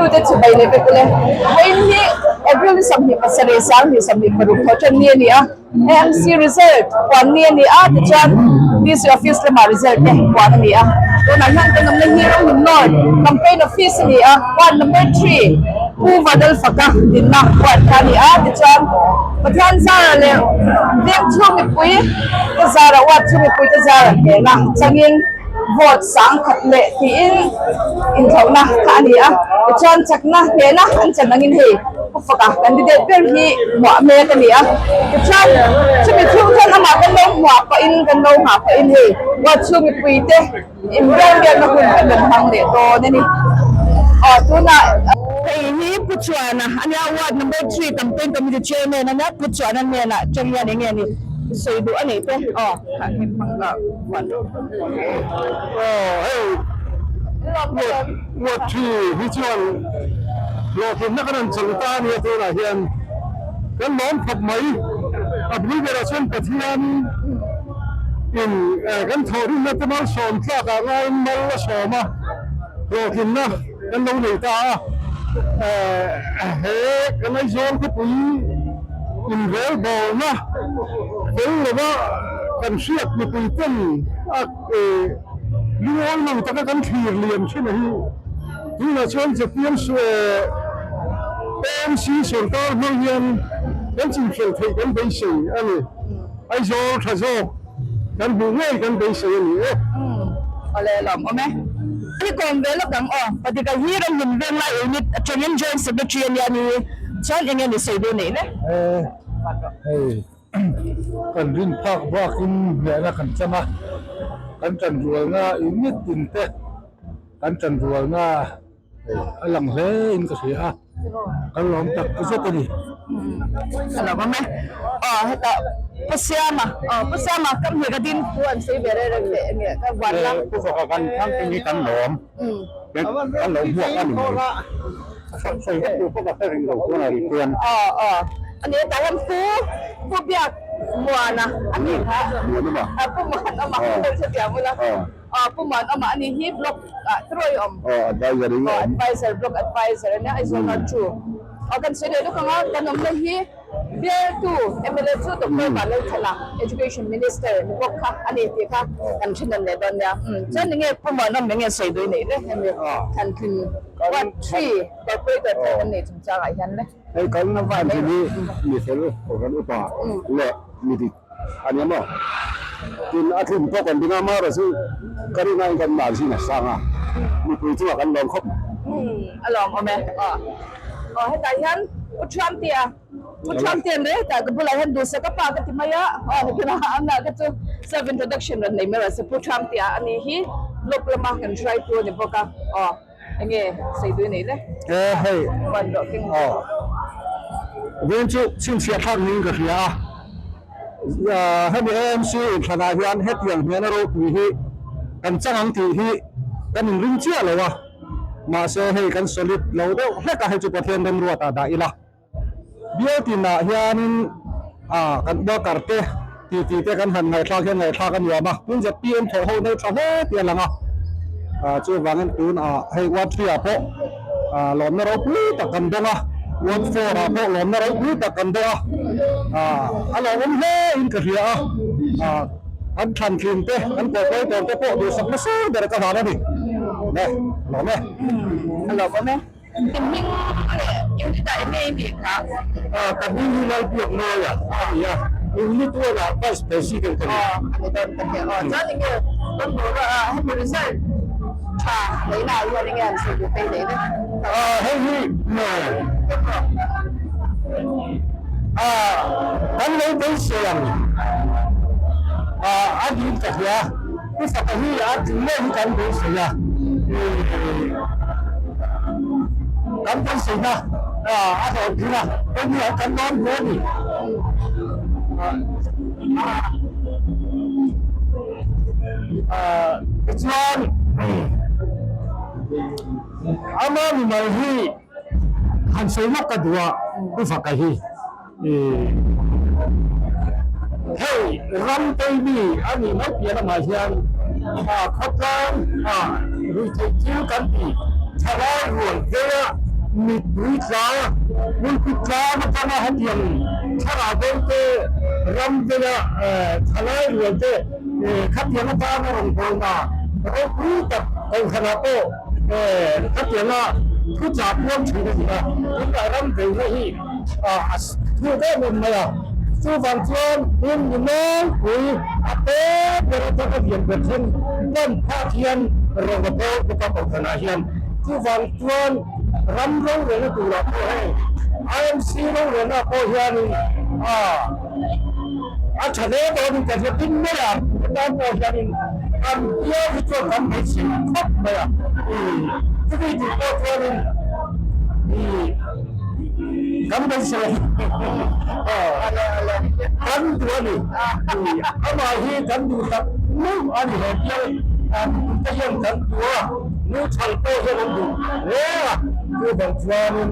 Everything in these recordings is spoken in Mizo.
thlirtute chibai leh vek ule. Vawiin hi April ni 27 2026 thaw ṭan ni a ni a, AMC result puan ni a ni a tichuan DC office lamah result te puan a ni a. Tunah hian kan awmna hi Ramhlun North campaign office a ni a, ward number three Pu Vanlalfaka dinna ward kha a ni a tichuan Pathian zara leh veng chhung mipui te zara ward chhung mipui te zara hnena changin vote 10,000 leh tiin inthlauhna kha a ni a, tichuan chakna hnehna an chan angin hei Pu Faka candidate ber hi hmuah mek a ni a, tichuan chumi chhung chuan amah kan lo hmuah pahin kan lo nghah pahin hei ward chhung mipui te inbialbialna hun kan rawn hmang leh dawn a ni. Aw tunah hei hi Pu Chuana a nia ward number three campaign committee chairman a nia Pu Chuana hnenah tang hian enge ni sawi duh a neih te aw. Ward three hi chuan hlawhtlinna kan rawn chang ta a nia tunah hian kan lawm khawp mai. A bul berah chuan Pathian in kan thawhrimna te malsawm tlakah ngaiin mal a sawm a, hlawhtlinna kan lo nei ta a. He kan Aizawl khawpui inrelbawlna fel lova kan hriat mipui ten a lungawi lo taka kan thlir lian thin a hi tunah chuan zpm AMC sorkar hmang hian kan chinfel theih kan beisei a ni. Aizawl tha zawk kan hmuh ngei kan beisei a ni e. Awle lawm awm e. Hi kawm ve lawk ang aw. Patika hi Ramhlun Venglai Unit atangin Joint Secretary a nia ni chuan enge ni sawi duh neih le? Hei kan rin phak bakin hmehna kan chan a, kan tanrualna unit tin te kan tanrualna A lang hle in ka hria a, kan lawm tak zet a ni. Ka lo awm e. Aw hetah Pu Siama, aw Pu Siama kam hi ka din thu an sawi ve reng reng leh enge ka vuan la. Pu Faka kan thangte hi kan lawm, kan lo hmuak a ni mai. Sawi vek tur pawh ka hre reng lo chuan a ri chuan. Aw aw a ni hetah hian Pu Pu Biak Muana a ni kha. Muanawma. Pu Muanawma chutiang bula. Aw Pu Muanawma a ni hi block ah tirawi awm. Aw advisor in a awm. Aw advisor block advisor a nia Aizawl North chu. Aw kan sawi leh lawk ang a kan awmna hi bialtu mla chu Doctor Vanlalthana Education Minister ni bawk kha a ni tih kha kan hre nawn leh dawn nia. Chuan enge Pu Muanawm enge sawi duh i neih le hemi Thlantlin Ward three Corporator thar kan neih chungchangah hian le. Hei kalna van chu hi mi fel kan upa leh mi dik a nia maw? Tin a tlin pawh kan ding a, amaherawh chu ka rin aiin kan margin a sang a, mipui chungah kan lawm khawp mai. A lawm awm e. Aw aw hetah hian Pu Thuamtea, Pu Thuamtea an rei hetah ka bulah hian duhsak a pa ka ti mai a, aw nikin a amna ka chu self introduction rawn nei mai rawh se Pu Thuamtea a ni hi block lama kan hruaitu a ni bawk a, aw. Enge sawi duh i neih le? E hei. Van rawh keng. Aw. Vawiin chu chhinchhiah thlak niin ka hria a. Hemi AMC inthlanah hian hetiang hmehna ropui hi kan chang ang tih hi kan inring chiah lo a. Mahse hei kan solid lo deuh hlek a, hei chu Pathian remruatah dah ila. Bial tinah hianin kan worker te titi te kan han ngaihthlak hian ngaihthlak a nuam a, tun zpm thawh ho nei tha hle tih a lang a, chuvangin tunah hei ward three ah pawh lawmna ropui tak kan dawng a, ward four ah pawh lawmna ropui tak kan dawng a, a lawmawm hle in ka hria a, kan thlan tling te kan kawhkawi tur te pawh duhsak nasa ber ka hlan a ni, lawm e. A lawmawm e. I hming leh unit ah enge i nih kha? Ka hming hi Lalbiakmawia a ni a, unit one ah Vice President ka ni. Aw, a ni dawn ka hria. Aw, chuan enge kan bawr a hemi result tha neihna ah hian enge an sawi duh phei neih le? Hei hi kan lo beisei ang a niin ka hria. Pu Faka hi a tling ngei hi kan beisei a, kan beiseina a hlawhtling a, hemi ah kan lawm hle a ni. Tichuan, ama mimal hi han sawi lawk ka duh a, Pu Faka hi. Hei ram keimi a nih mai piah lamah hian khawtlang ruihtheih thil kan ti thalai rual veia Mittui tla, hmunpui tlang atanga hetiang thlarau bo te, ram veia thalai rual te khatiang atana rawn bawlna ropui tak kohhranah pawh khatianga thuchah puang thin a ni a. Tunah ram veina hi a thuk em em mai a, chuvang chuan hmun ni nawlpui a te ber atanga lian ber thleng tan phak hian rawn a bawl bawk a kohhranah hian. Chuvang chuan ram rorelna turah pawh hei IMC rorelna pawh hianin a a tha hle dawnin ka hria tin mai a, hetan pawh hianin kan bial hi chuan kan hmeichhe khawp mai a, chumi tih pawh chuanin ih kan hmeichhe kan duh a ni, amah hi kan duh tak meuh a ni he bial te hian kan duh a. Nu chhal pawh hian an duh hle a, chuvang chuanin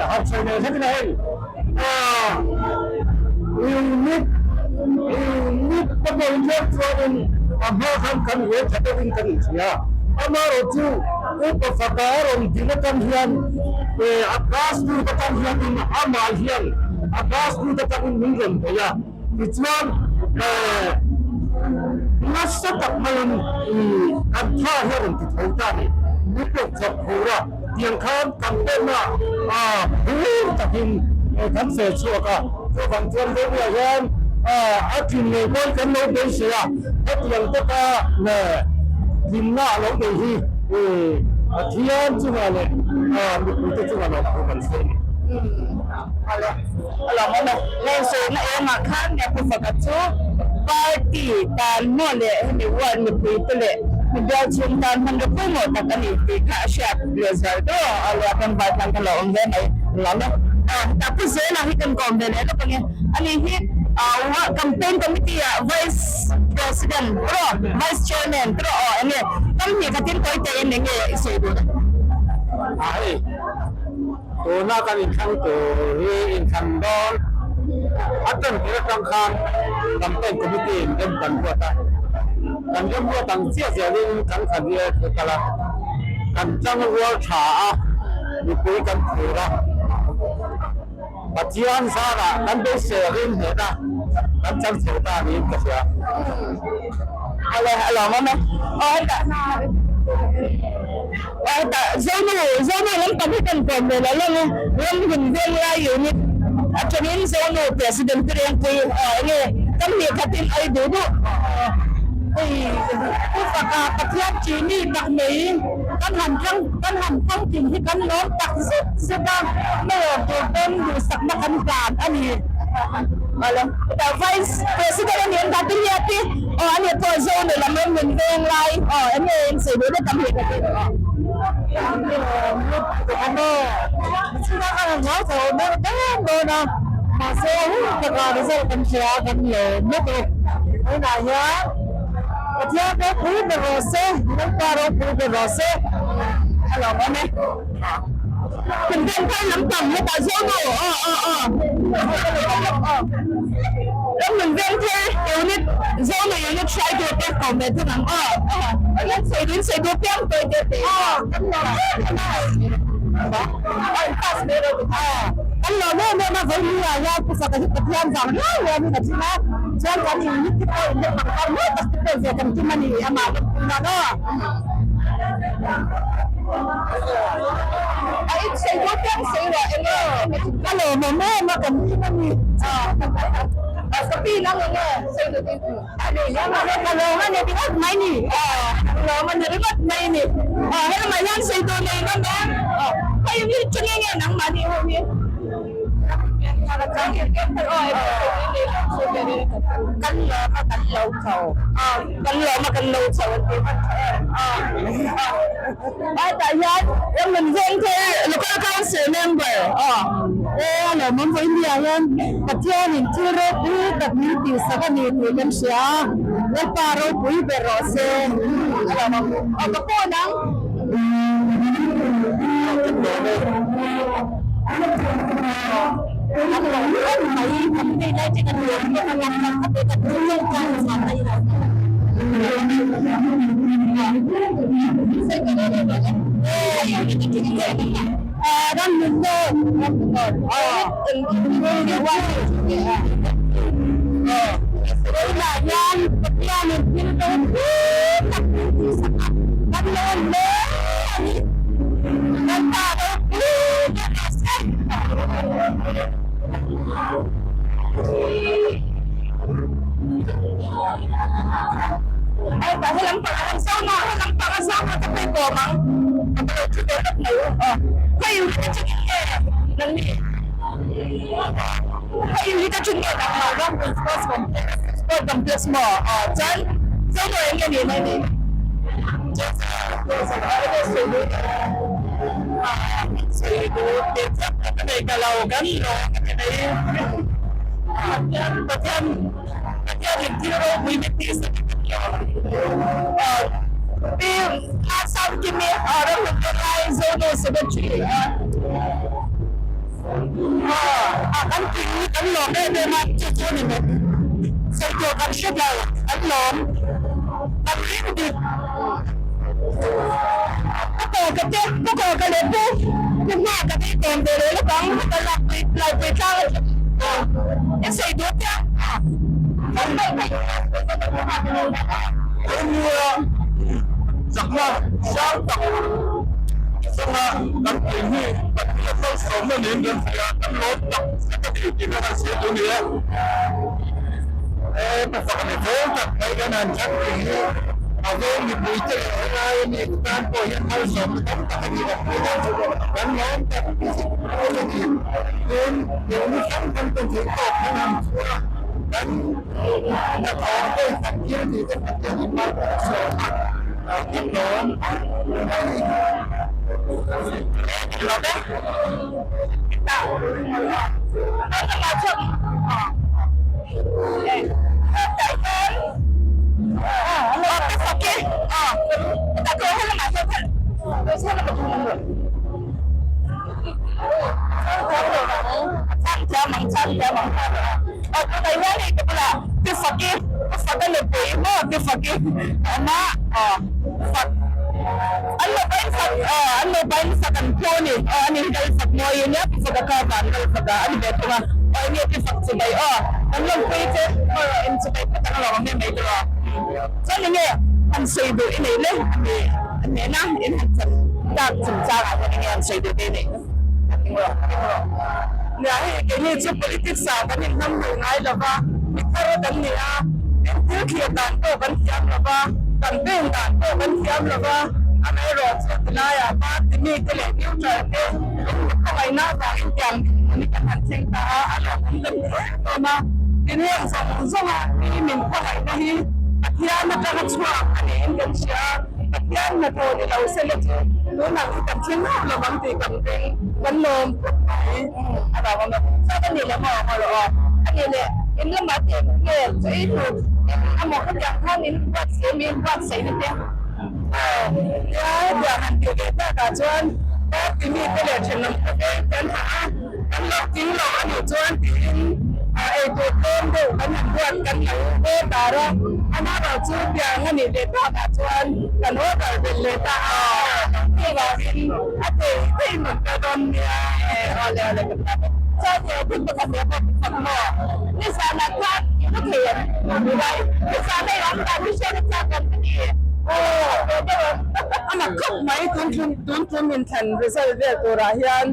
han sawi nei hlekin a hei unit unit ka hmuh hian chuanin a hma khan kan uai tha deuhin kan inhria a, amaherawh chu upa fapa a rawn din atang hian a class root atang hianin amah hian a class root atangin min rawn bei a. Tichuan, nasa tak maiin kan tha hi a rawn ti tho ta a ni. Min rawn chawp phur a, tiang khan kan pawhna phur takin kan fel chhuak a. Chuvang chuan Vawmia hian a tlin ngei pawhin kan lo beisei a, hetiang taka tlinna a lo nei hi Pathian chungah leh mipuite chungah lawmthu kan sawi a ni. A lo awm a, Lengsuihna engah khan nge Pu Faka chu party tan maw leh hemi ward mipui te leh mi bial chhung tan hmanraw pawimawh tak a ni tih kha a hriat leh zual deuh a, a leh a kan vai khan ka lo awm ve mai lo awm e. Tah Pu Zela hi kan kawm ve leh lawk ang e, ani hi campaign committee ah vice president pawh vice chairman pawh aw enge kam hnih khatin tawi tein enge i sawi duh a? Tuna kan inthlang tur hi inthlan dawn a tan tir atang khan campaign committee in rem kan ruat a, kan rem ruat ang chiah zelin kan khan hi a thu kal a, kan tang rual tha a, mipui kan phur a, Pathian zarah kan beisei rin hnehna kan chang chho ta niin ka hria. Awle a lawmawm e. Aw hetah aw hetah Zonu Zonu lampang hi kan kawm ve lo lawng e. Ram hun veng lai unit atangin Zonu President te rengpui aw enge kam hnih khatin ai duh duh. Hei Pu Faka Pathian chi mi tak mai kan han tlang kan han thlangtling hi kan lawm tak zet zet a, hmawr tur pawn duhsakna kan hlan a ni. Alo hetah Vice President a ni an dah te hiat hi aw a ni pawh zo nei lam rawn min veng lai aw eng nge in sawi duh deuh tam hi ka ti aw. Chhunah ka han hlau chho deuh dawn dawn a, mahse hun takah result kan hria a kan lawm mek e. Tunah hian Pathian ropui ber rawh se, Lalpa ropui ber rawh se. A lawmawm e. Kan veng phar lampang hetah zawng aw aw aw aw aw ram nun veng thar unit zawng leh unit hruai tur te kawm ve thung ang aw aw an sawi duh in sawi duh piang tawi te te aw kan lawm em em a aw in pass mai rawh aw kan lawm em em a vawi ah hian pu faka hi Pathian vang riau riau in a tling a chuan kan unit te pawh in leh pangpar mawi tak te pawh ve kan tum a ni amah lawmpui nan aw. A in sawi duh piang sawi rawh eng nge ka lawmawm em a kan hlim a ni ka pi nang eng nge sawi duh tin ka lawm a ni ringawt mai ni lawm a ni ringawt mai ni he lamah hian sawi duh nei nawm em hei hi chu nge nge nangmahni ho hi Kan lawm a kan lo chho. Kan lawm a kan lo chho an ti a tah hian Ramhlun Vengthar Local Council member e a lawmawm vawi India hian Pathianin thil ropui tak min tihsak a ni tih kan hria a, Lalpa ropui ber rawh se. A lawmawm aw ka phone ang. Ramhlun North. Tunah hian Pathianin thil ropui tak min tihsak a, kan lawm hle a ni. Lalpa ropui ber rawh se. Pathianin thil ropui min tih sak a kan lawm. Pi Sangkimi Ramhlunlai Zonal Secretary a kan tih hi kan lawm em em a, chu chu ni mai. Sawi tur kan hre lo, kan lawm. Kan ring dik. Pu Kawka te, Pu Kawka leh Pu Pu Nghaka te i kawm ve leh lawk ang, ka lakpui laipui tlang atang i sawi duh tia. Nia chakna sang tak chunga kan tih hi Pathian malsawmna niin kan hria, kan lawm tak zet a ni tih kha kan hria tur a ni e. He pa fak ni fel tak mai kan han chhan tih hi a veng mipuite leh helai a mi te tan pawh hian malsawmna tam tak a ni kan hria a, kan lawm tak zet a ni. Tin, keini hrang hrang ten theih tawk kan han chhuah a, kan hnathawh te kan thil tih te Pathian in mal kan sawm a, kan lawm a ni. Nia hei keini chu politics ah kan inhnam hmuh ngai lo va, mi thar kan ni a, engthil thlir dan pawh kan thiam lo va, campaign dan pawh kan thiam lo va, amaherawhchu tilaiah party mite leh neutral te inhmuhkhawngaihna avangin tiang dinhmun hi kan han thleng ta a, a lawmawm kan ti em em a, tin heng zawng zawnga mi min khawngaihna hi Pathian atanga chhuak a niin kan hria a. Pathian hnathawh ni lo sela chu tunah hi kan thleng hauh lo vang tih kan ring, kan lawm khawp mai. A vang awm e. Chuan a ni leh maw maw rawh aw. A ni leh in lamah te nge chu ei tur eng emaw khatiang khan in buatsaih mi in buatsaih na te. Aw nia hetiang han tih ve takah chuan party mite leh thenawm khawveng te an hah a. Kan lo tling lo a nih chuan tiin eitur tlem deuh kan han buat kan lo order a, amaherawh chu tiang a nih leh takah chuan kan order belh leh ta a, chuvangin a thei thei nun ka dawn nia e awle awle ka ta bawk. Chuan he thil pakhat leh pawh pakhat maw nizanah khan i hmu thei em? Nizan hei awm dan hi hriat a chak em ka ti. Aw ve deuh em? A mak khawp mai tun thlum. Tun tum inthlan result vel turah hian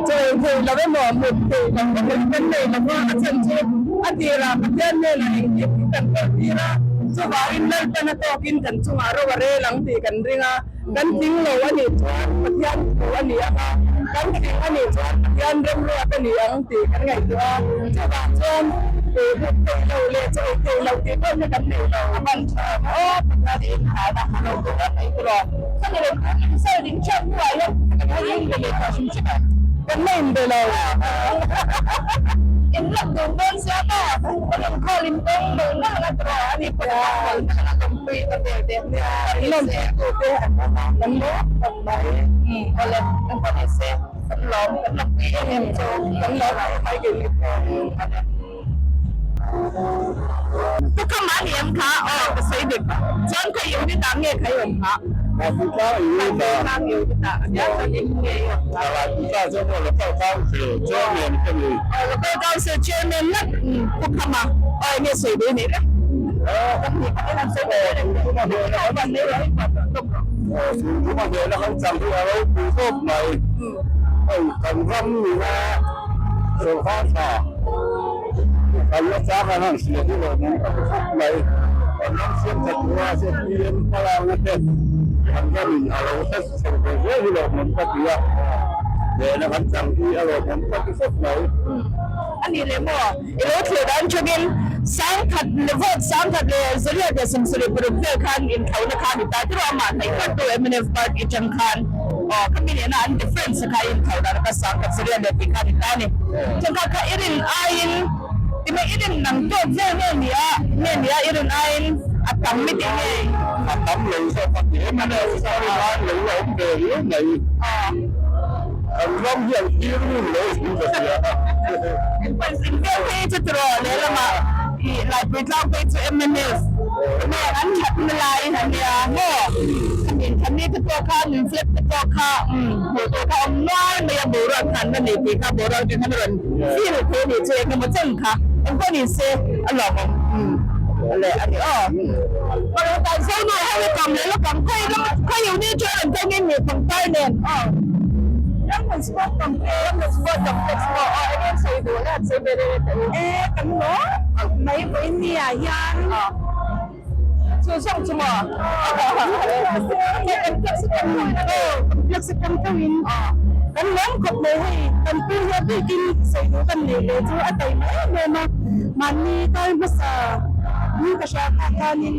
chawi theih lo emaw mut theih lo emaw hi kan nei lo va, a chhan chu a tirah Pathian hnenah engkim hi kan kawlh tir a, chuvangin Lalpan a tawkin kan chungah ro a rel ang tih kan ring a, kan tling lo a nih chuan Pathian thu a ni ang a, kan tling a nih chuan Pathian remruat a ni ang tih kan ngaihtuah a, chuvang chuan mut theih lo leh chawi theih lo tih pawh hi kan nei lo. A man tha ang aw, Pathian inhana a lo duh a mai tur a. Kan la inbe lo. Ka sawi dik. Chuan ka unit ah nge ka i awm phah? Local Council Chairman ngat Pu Khama aw enge sawi duh anih le? A ni leh maw? I lo thlir dan chungin sangkhat leh vote sangkhat leh zariat leh 76 vel khan inthlauhna kha a ni ta tirh a, amah hnaih tlattu mnf party atang khan aw khami nena an difference kha a inthlauh dan kha sangkhat zariat leh tih kha a ni ta a ni. Chungkha kha i rin aiin ime i rin nang tawk vel nge ni a, nge ni a i rin aiin a tam i tih nge? A tam lo zawk a ti mnf chuan lo la awm ve riau mai. Kan ram hi an thlir ngun lo in ka hria. In vel phei chu tiraw lehlamah i Laipui tlang phei chu mnf nen an that na lai a nia maw? Khami khami te pawh kha min flag te pawh kha hmuh tur kha awm nual mai a boruak khan na nei tih kha boruak atang khan a rawn feel thei a nih chu engemaw chen kha engpawh ni se a lawmawm leh a ni aw. Parang Zonuai ho hi kam leh lawk ang khawi ram khawi unit chu a rawn kal nge nge pangpar nen aw. Ramhmun sport complex Ramhmun sport complex pawh aw eng em sawi duh le an sawi ve reng e teh u. E kan lawm khawp mai vawiin ah hian. Chu zawng chu maw? Complex atang complex atang deuhin kan lawm khawp mai hei kan pu hi a bikin sawi duh kan neih leh chu a taima em em a mahni kal hmasa ni ka hria kha khanin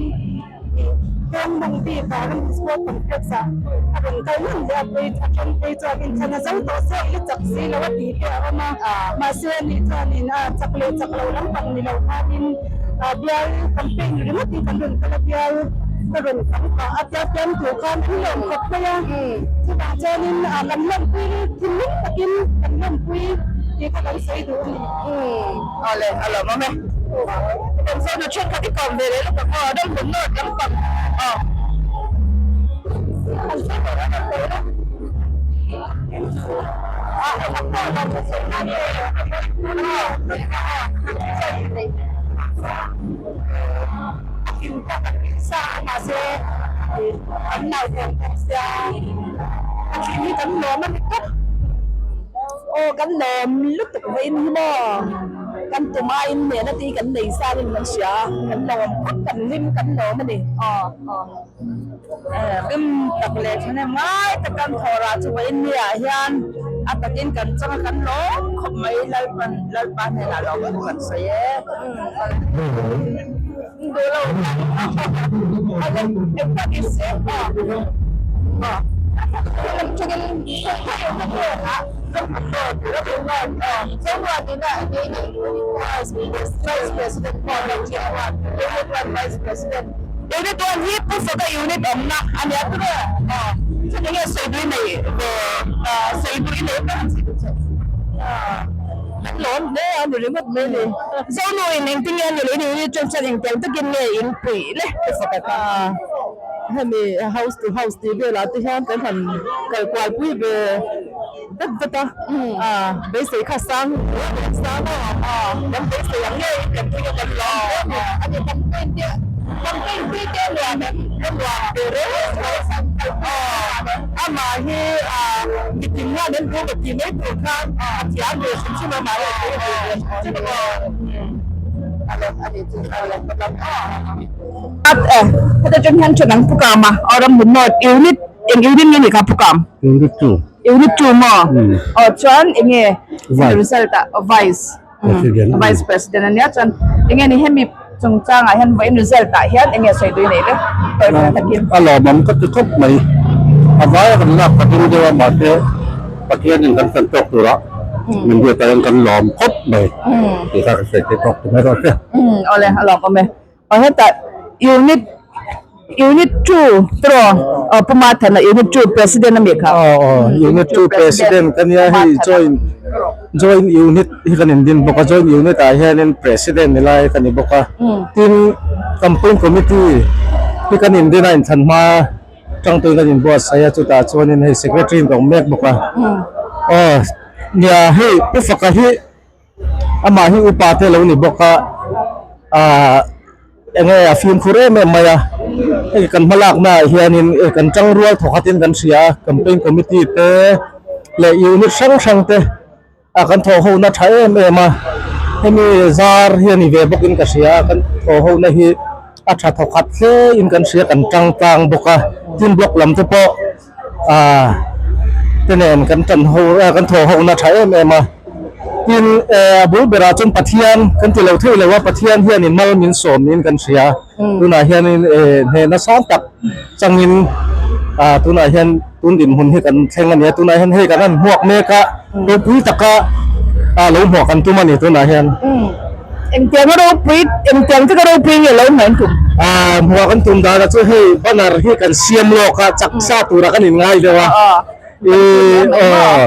kawng mawng bik ah ram sport complex ah a rawn kal hman leh a pui a then phei chuan inthlan a zo tawh se i la chak si lo a tih te a awm a mahse ani chuanin a chak leh chak lo lampang ni lo khanin bial campaign ringawt in kan rawn kal a bial ka rawn fang pah a tia fiam tur khan an lawm khawp mai a chuvang chuanin kan lawmpui thinlung takin kan lawmpui tih kha kan sawi duh a ni. Awle a lawm awm e. Kan sawi na thenkhat i kawm ve leh lutuk ang aw ram hmun nawt lampang aw. An sawi tawh reng an sawi la. Aw kan lawm lutuk vawiin hi maw kan tuma in hnehna te hi kan nei sang in kan hria a kan lawm khawp kan hlim kan lawm a ni aw aw. Rim tak leh thahnem ngai tak kan thawh rah chu vawiin ni ah hian a takin kan chang a kan lawm khawp mai Lalpan Lalpa hnenah lawm thu kan sawi e. Duh lo Unit one hi Pu Faka unit awmna a nia tur e aw chumi nge sawi duh i nei ve sawi duh i nei pawh han sawi duh che an lawm hle a ni ringawt mai ni Zonu in engtin nge a ni leh unit chuan chuan engtiang takin nge in puih le Pu Faka kha. Hemi house to house tih velah te hian kan han kal kual pui ve vat vat a, beisei kha sang sang a, kan beisei ang ngei kan tling a kan lawm hle a ni. A ni campaign te campaign pui te nuam em ka nuam ve reng amah hi mitin hian an duh ka tih mai tur khan a thiam ve hrim hrim a mahni a thei ve hrim hrim a. At e heta tang hian then an pukam a aw ramhmun north unit eng unit nge ni kha pukam? Unit 2. Unit 2 maw? Aw chuan enge result ah vice vice president ania chuan enge ni hemi chungchangah hian vawiin result ah hian enge sawi tui nei le tawi fel takin. A lawmawm ka ti khawp mai a vaia kan lak ka tum deuh a mahse Pathianin kan tan tawk turah min biak ah hian kan lawm khawp mai tih kha ka sawi thei tawk ta mai rawh se. Awle a lawmawm e. Aw hetah unit unit 2 tiraw aw Pu Mathana unit 2 president a mi kha. Aw aw unit 2 president ka nia hei join join unit hi kan indin bawk a join unit ah hianin president ni lai ka ni bawk a tin campaign committee hi kan indin a inthlan hma. atang tuin kan inbuatsaih a chutah chuanin hei secretary in ka awm mek bawk a aw nia hei pu faka hi amah hi upa te lo ni bawk a ah enge a fimkhur em em mai a hei kan hmalakna ah hianin kan tangrual thawkhatin kan hria a campaign committee te leh unit hrang hrang te. A kan thawh ho na tha em em a, hemi zar hi a ni ve bawk in ka hria a, kan thawh ho na hi a tha thaw khat hle in kan hria kan tang tlang bawk a, tin block lam te pawh ah te nen kan tan ho a kan thawh ho na tha em em a, tin eh a bul berah chuan Pathian kan ti lo thei lo a, Pathian hian in mal min sawm niin kan hria, tunah hianin eh hnehna sang tak changin ah tunah hian. Tun dinhmun hi kan thleng a ni a, tunah hian hei kan han hmuak mek a, ropui taka ah lo hmuah kan tum a ni tunah hian. Engtiang a ropui, engtiang taka ropui nge lo hmuah an tum? Ah hmuah kan tum dan ah chu hei banner hi kan siam lawk a, chak sa turah kan inngai deuh a, ih aw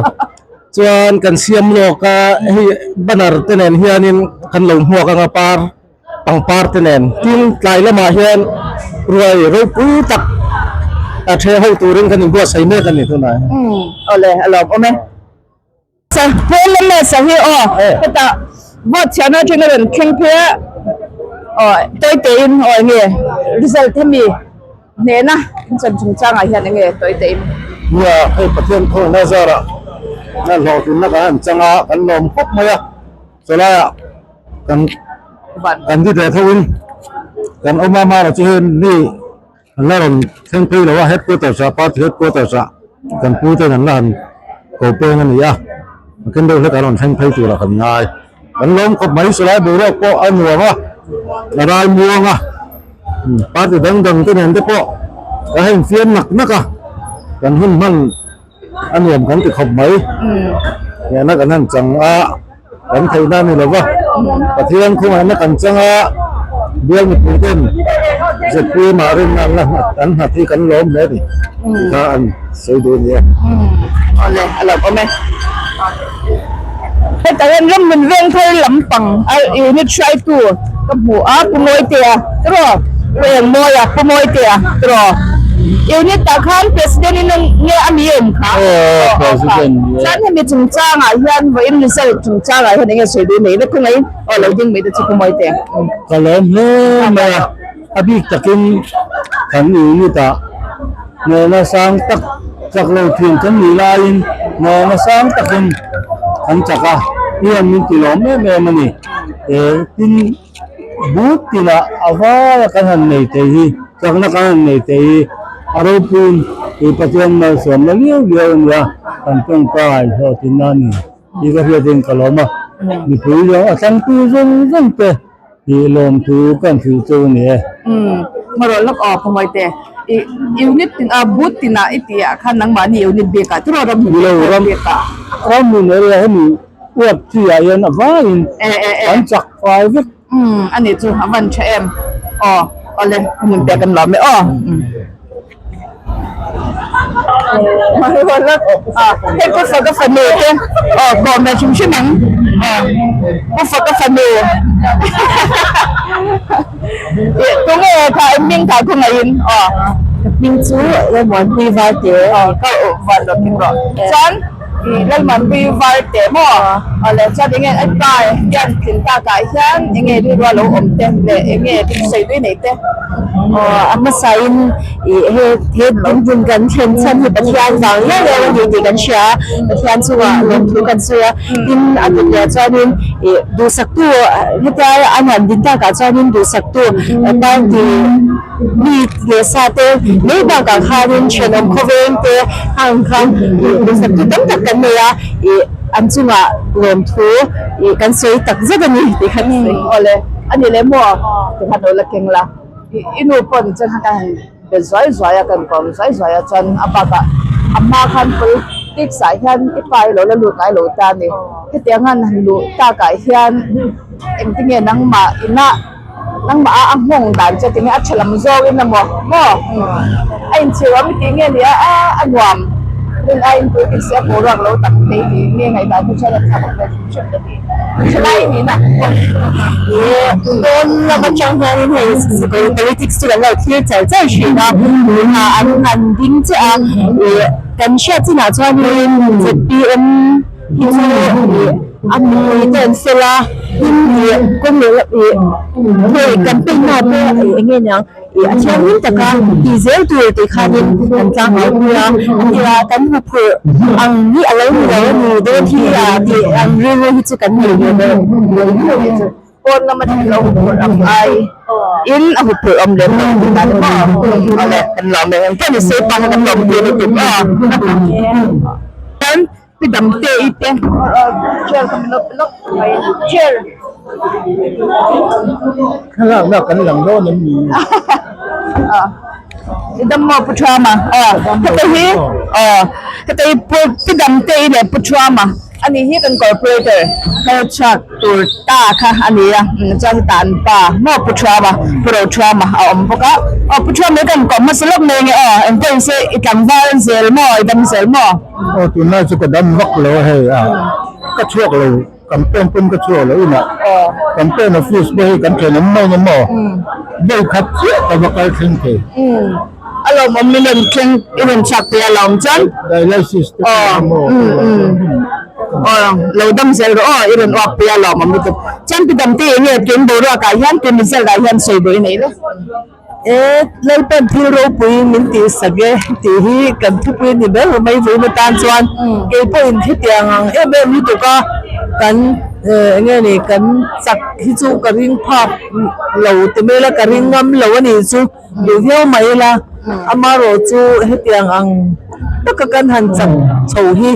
chuan kan siam lawk a, hei banner te nen hianin kan lo hmuak ang a par. Pangpar te nen tin tlai lamah hian ruai ropui tak a the ho turin kan inbuatsaih mek a ni tunah hian. Umm awle a lawm awm e. Sa pawn lam leh sa hi aw hetah vote chhiahna atanga rawn thleng phei a aw tawi tein aw enge result hemi hnehna chan chungchangah hian enge tawi tein. Nia hei Pathian thawhna zarah a hlawhtlinna kan han chang a kan lawm khawp mai a. Chawlaiah kan kan ti teh thoin kan awm a mara chu hei mi an la rawn thleng phei lo a headquarters ah party headquarters ah kan pu ten an la han ko peng a ni a a ken deuh hlek an rawn thleng phei turah kan ngai kan lawm khawp mai chawlai boruak pawh a nuam a a rai muang a party dang dang te nen te pawh kan han infiam nak nak a kan hun hman. A nuam kan ti khawp mai. Hehna kan han chang a, kan theihna a ni lo va. Pathian khawngaihtna kan chang a, bial mipui ten ZPM ah rinna an la nghat an nghat hi kan lawm hle a ni tih kha an sawi duh a ni e. Awle, a lo awm e. Hetah hian ram min veng thar lampang a unit hruaitu ka hmu a, Pu Mawitea tiraw? Pu Engmawia, Pu Mawitea tiraw? Unit ah khan President in nge a mi awm kha? Aw, President ni e. Chuan hemi chungchangah hian vawiin result chungchangah hian enge sawi duh nei vek khawng ei? Aw lo ding mai te chu Pu Mawitea. Ka lawm hle mai a, a bik takin kan unit ah Hnehna sang tak chak lo thiam kan nih laiin hnehna sang takin kan chak a, hian min ti lawm em em a ni. He tin but tinah a vaia kan han nei thei hi, chakna kan han nei thei hi a ropuiin tui Pathian malsawmna liau liau a ni a, kan tawngtai hlawhtlinna a ni tih ka hriatin ka lawm a. Mipui zawng a thlangtu zawng zawng te. Tih lawmthu kan hrilh chu a ni e. Umm, hmarawh lawk aw Phamuai te. I unit tin a booth tinah i tih ah khan nangmahni unit bik ah tiraw ram Nilo ram bik ah. Ram hmun area hemi uap chi ah hian a vaiin kan chak fai vek. Umm, a nih chu a van tha em. Aw, awle hmun pek an lawm e aw. Umm. Hei pu faka fanu te aw kawm ve hrim hrim ang aw pu faka fanu ih tunge kha i hming kha khawngaihin aw ka hming chu Lalmuanpui Varte aw ka van rawh hming rawh chuan ih Lalmuanpui Varte maw aw leh chuan enge a pa hian tlin takah hian enge rilru a lo awm te leh enge sawi tui nei te. Aw a hmasain ih he he dinhmun kan thlen chhan hi Pathian vang liau liau a ni tih kan hria a, Pathian chungah lawmthu kan sawi a, tin a dik leh chuanin ih duhsaktu hetia an han din takah chuanin duhsaktu party mi leh sa te mai bakah khanin thenawm khawveng te hang khan ih duhsaktu tam tak kan nei a ih an chungah lawmthu ih kan sawi tak zet a ni tih khan sawi. Awle a ni leh maw tikhan lo la keng la i nu pawh ni chuan ka han be zuai zuai a kan kawm zuai zuai a chuan a bakah a hma khan politics ah hian i pa hi lo la lut ngai lo ta a ni hetiang an han luh takah hian engtinge nangmah inah nangmah a a nghawng dan chu tinge a tha lam zawngin emaw maw a inchhir awm i tih nge ni a a nuam. Rin aiin tui se a boruak lo tak thei tih nge ngaihdan chu chuan a thlak awm ve hrim hrim ka ti. Thalai nihna pawh Dawn lam atang hianin hei politics chu kan lo thlir char char thin a, tunah an han ding chiah a, ih kan hriat chinah chuanin zpm hi chu ih a mipui te an fel a, tin ih kawng leh ih hei campaign na pawh ih eng nge niang. Ih a thianghlim taka tih zel tur tih khanin kan tlang au pui a, a tirah kan hmu phurh ang hi a lo ni lo a ni dawn hi a tih ang rilru hi chu kan nei ve deuh. Pawn lama thil lo hmu phurh ang ai in a hmu phurh awm lem lo tih dan maw awle kan lawm e engpawh ni se pa kha kan lawm pui lutuk aw. Pi Damte i te chair kha min lo pe lawk mai chair. Thlalakna kan lang dawn em ni? I dam maw Pu Thuama? Aw heta hi aw heta hi Pu Pi Damte i leh Pu Thuama ani hi kan corporator kal chhuak tur ta kha a ni a chuan hetah an pa maw Pu Thuama Pu Rothuama a awm bawk a aw Pu Thuama hi kan kawm hmasa lawk mai ange aw engpawh in se i tlangval zel maw i dam zel maw? Aw tunlai chu ka dam vak lo a hei a ka chhuak lo campaign pawn ka chhuak lo inah campaign office pawh hi kan thenawm mai ni maw vawi khat chiah ka va kal thleng thei. A lawmawm min rawn thleng i rawn chhuak thei a lawm chuan Dialysis te pawh a maw aw lo dam zel rawh aw i rawn uak pui a lawmawm lutuk chuan pi damte eng nge tun boruak ah hian tun result ah hian sawi duh i nei le. E Lalpan thil ropui min tih sak e tih hi kan thupui a ni ber mai vawiin atan chuan kei pawhin hetiang ang em em lutuk a kan eng nge ni kan chak hi chu ka ring phak lo ti mai ila ka ring ngam lo a nih chu duh viau mai ila amaherawh chu hetiang ang taka kan han chak chho hi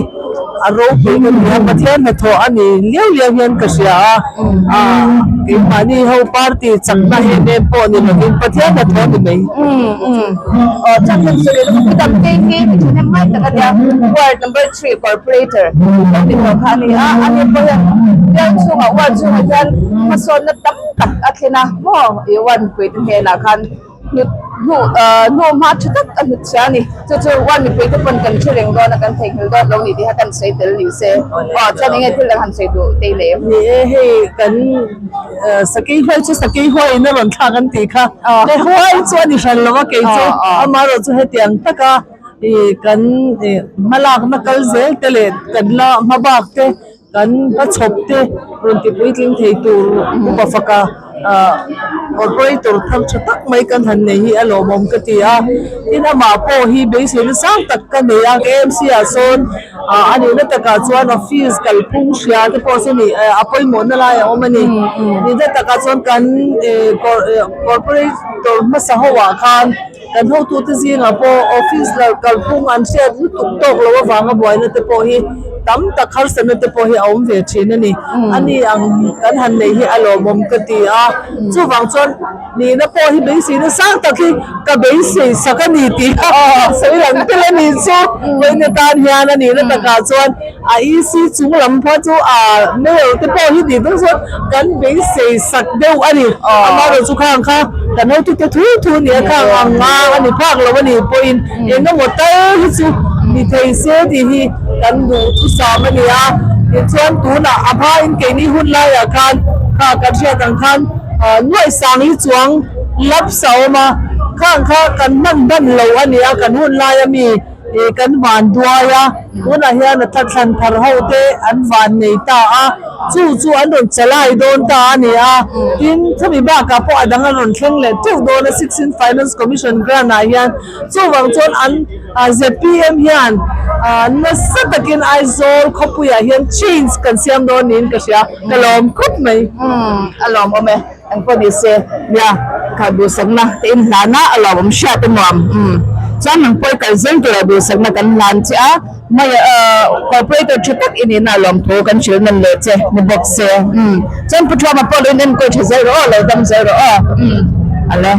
a ropui ka ni a Pathian hnathawh a ni liau liau hian ka hria a ah keimahni ho party chakna em em pawh ni lovin Pathian hnathawh a ni mai. Aw chuan heng sawi leh lutuk dam te hi mi thahnem ngai tak a nia ward number 3 corporator lo ni tawh kha a ni a ani pawh hian bial chhungah ward chhungah hian hmasawnna tam tak a thlen a maw ih ward mipui te hnenah khan hnut hnu ah hnu hma tha tak a hnut chhia a ni chu chu ward mipui te pawn kan hre reng dawn a kan theihnghilh dawn lo ni tih kha kan sawi tel ni se aw chuan eng nge thil dang han sawi duh tei leh em? Ni e hei kan sakei huai chu sakei huaiin a rawn thlak an tih kha he huai chu a ni hran lo a kei chu amaherawh chu hetiang taka ih kan ih hmalakna kal zel te leh kan la hma bak te Kan hmachhawp te rawn ti puitling thei tur upa faka ah corporator thar tha tak mai kan han nei hi a lawmawm ka ti a, tin amah pawh hi beiseina sang tak ka nei a KMC ah sawn ah a nihna takah chuan office kalphung hria te pawh sawn ih a pawimawhna lai a awm a ni, nihna takah chuan kan eh corporator hmasa ho ah khan kan hotute zingah pawh office lah kalphung an hriat lutuk tawk loh avanga buaina te pawh hi tam tak harsatna te pawh hi a awm ve thin a ni ani ang kan han nei hi a lawmawm ka ti a chuvang chuan nihna pawh hi beiseina sang tak hi ka beisei sak a ni tih a sawi lang tel a ni chu vawiin atan hian a nihna takah chuan a EC chung lam pawh chu a mayor te pawh hi tih dawn chuan kan beisei sak deuh a ni amaherawh chu khang kha kan hotute thu thu a ni a khang ang nga a ni phak lo a nih pawhin eng emaw tal hi chu ni thei se tih hi kan duh thusam a ni a tichuan tunah a hmain keini hun laiah khan kha kan hriat ang khan nuaih sang hi chuang laps a awm a khang kha kan hman hman lo a ni a kan hun laia mi. Ih kan van duai a, tunah hian a thla thlan thar ho te an van nei ta a, chu chu an rawn chalai dawn ta a ni a, tin khami bakah pawh a dang an rawn thleng leh teuh dawn a Sixteen Finance Commission grant ah hian chuvang chuan an zpm hian nasa takin Aizawl khawpuiah hian change kan siam dawn niin ka hria, ka lawm khawp mai. A lawmawm e. Eng pawh ni se, nia, kha duhsakna te in hlan a, a lawmawm hriat a nuam. Umm. Chuan nang pawh i kal zel tura duhsakna kan hlan che a, mai ah corporator tha tak i nihna a lawm thu kan hrilh nawn leh che ni bawk se. Umm. Chuan Pu Thuama pawh lo in enkawl tha zel rawh aw, lo dam zel rawh aw. Umm. Ale.